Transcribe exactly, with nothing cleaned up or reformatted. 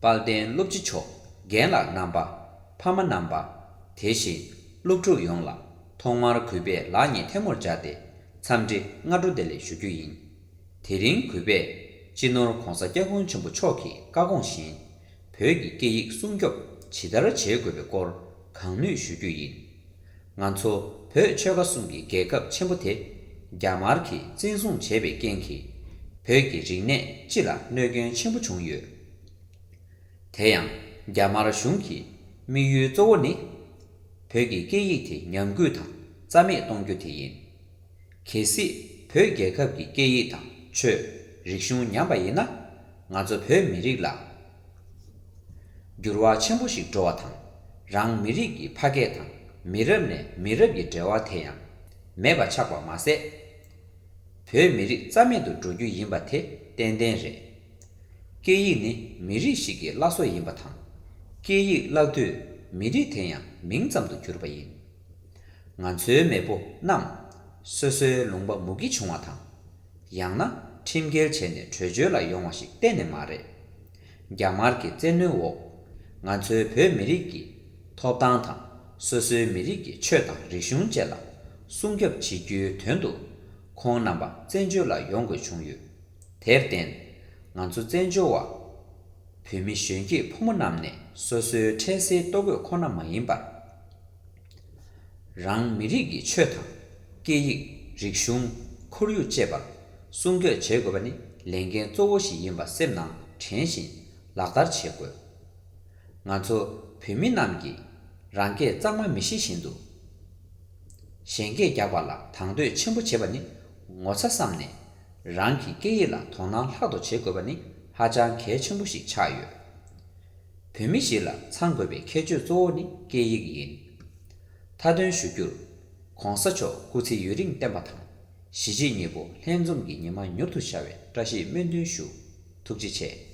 དཔལ་ལྡན་སློབ་སྤྱི་མཆོག་རྒན་ལགས་རྣམ་པ། ཕ་མ་རྣམ་པ། དེ་བཞིན་སློབ་ཕྲུག་ཡོངས་ལ་ཐོག་མར་གུས་པས་ལག་གཉིས་ཐལ་མོར་སྦྱར་ཏེ་འཚམས་འདྲི་སྔ་དྲོ་བདེ་ལེགས་ཞུ་རྒྱུ་ཡིན། དེ་རིང་གུས་པས་སྤྱི་ནོར་༧གོང་ས་༧སྐྱབས་མགོན་ཆེན་པོ་མཆོག་གི་བཀའ་དགོངས་བཞིན། བོད་ཀྱི་སྐད་ཡིག་སྲུང་སྐྱོབ་ཇི་ལྟར་བྱེད་དགོས་པའི་སྐོར་གང་ནུས་ཞུ་རྒྱུ་ཡིན། ང་ཚོ་བོད་ཆོལ་ཁ་གསུམ་གྱི་རྒྱལ་ཁབ་ཆེན་པོ་དེ་རྒྱ་དམར་གྱིས་བཙན་བཟུང་བྱས་པའི་རྐྱེན་གྱིས། བོད་ཀྱི་རིག་གནས་སྤྱི་ལ་གནོད་སྐྱོན་ཆེན་པོ་བྱུང་ཡོད། དེ་ཡང་རྒྱ་དམར་གཞུང་གི་དམིགས་ཡུལ་གཙོ་བོ་ནི། བོད་ཀྱི་སྐད་ཡིག་དེ་ཉམས་རྒུད་དང་རྩ་མེད་གཏོང་རྒྱུ་དེ་ཡིན། གལ་སྲིད་བོད་རྒྱལ་ཁབ་ཀྱི་སྐད་ཡིག་དང་ཆོས། རིག་གཞུང་ཉམས་པ་ཡིན་ན། ང་ཚོ་བོད་མི་རིགས་ལ་འགྱུར་བ་ཆེན་པོ་ཞིག་འགྲོ་བ་དང་། རང་མི་རིགས་ཀྱི་ཕ་སྐད་དང་མི་རབས་ནས་མི་རབས་ཀྱི་འབྲེལ་བ་དེ་ཡང་མེད་པ་ཆགས་པ་མ་ཟད། བོད་མི་རིགས་རྩ་མེད་དུ་འགྲོ་རྒྱུ་ཡིན་པ་དེ་ཏན་ཏན་རེད། སྐད་ཡིག་ནི་མི་རིགས་ཤིག་གི་བླ་སྲོག་ཡིན་པ་དང་། སྐད་ཡིག་བརླག་དུས་མི་རིགས་དེ་ཡང་མིང་ཙམ་དུ་གྱུར་པ་ཡིན། ང་ཚོའི་མེས་པོ་རྣམས་སོ་སོའི་ལུང་པ་མུ་གེ་བྱུང་བ་དང་། ཡང་ན་ཁྲིམས་འགལ་བྱས་ནས་བྲོས་བྱོལ་ལ་ཡོང་བ་ཞིག་གཏན་ནས་མ་རེད། རྒྱ་དམར་གྱི་བཙན་གནོན་འོག་ང་ཚོའི་བོད་མི་རིགས་ཀྱི་ཐོབ་ཐང་དང་སོ་སོའི་མི་རིགས་ཀྱི་ཆོས་དང་རིག་གཞུང་བཅས་ལ་སྲུང་སྐྱོབ་བྱེད་རྒྱུའི་དོན་དུ། ཁོང་རྣམ་པ་བཙན་བྱོལ་ལ་ཡོང་དགོས་བྱུང་ཡོད། དེར་བརྟེན། ང་ཚོ་བཙན་བྱོལ་བ་བོད་མི་གཞོན་སྐྱེས་ཕོ་མོ་རྣམས་ནས་སོ་སོའི་འཕྲལ་སེལ་ལྟོ་གོས་ཁོ་ན་མ་ཡིན་པར། རང་མི་རིགས་ཀྱི་ཆོས་དང་། སྐད་ཡིག་རིག་གཞུང་། ཁོར་ཡུག་བཅས་པར་སྲུང་སྐྱོབ་བྱེད་དགོས་པ་ནི་ལས་འགན་གཙོ་བོ་ཞིག་ཡིན་པ་སེམས་ནང་དྲན་བཞིན་ལག་བསྟར་བྱེད་དགོས། ང་ཚོ་བོད་མི་རྣམས་ཀྱིས་རང་སྐད་གཙང་མ་མི་ཤེས་བཞིན་དུ། གཞན་སྐད་རྒྱག་པ་ལ་དང་དོད་ཆེན་པོ་བྱེད་པ་ནི་ངོ་ཚ་བསམ་ནས། རང་གི་སྐད་ཡིག་ལ་དོ་སྣང་ལྷག་ཏུ་བྱེད་དགོས་པ་ནི་ཧ་ཅང་གལ་ཆེན་པོ་ཞིག་ཆགས་ཡོད། བོད་མི་ཞིག་ལ་ཚང་དགོས་པའི་ཁྱད་ཆོས་གཙོ་བོ་ནི་སྐད་ཡིག་ཡིན། མཐའ་དོན་ཞུ་རྒྱུར། ༸གོང་ས་མཆོག་སྐུ་ཚེ་ཡུན་རིང་བརྟན་པ་དང་། གཞིས་བྱེས་གཉིས་པོ་ལྷན་འཛོམས་ཀྱི་ཉི་མ་མྱུར་དུ་ཤར་བའི་བཀྲ་ཤིས་སྨོན་འདུན་ཞུ། ཐུགས་རྗེ་ཆེ།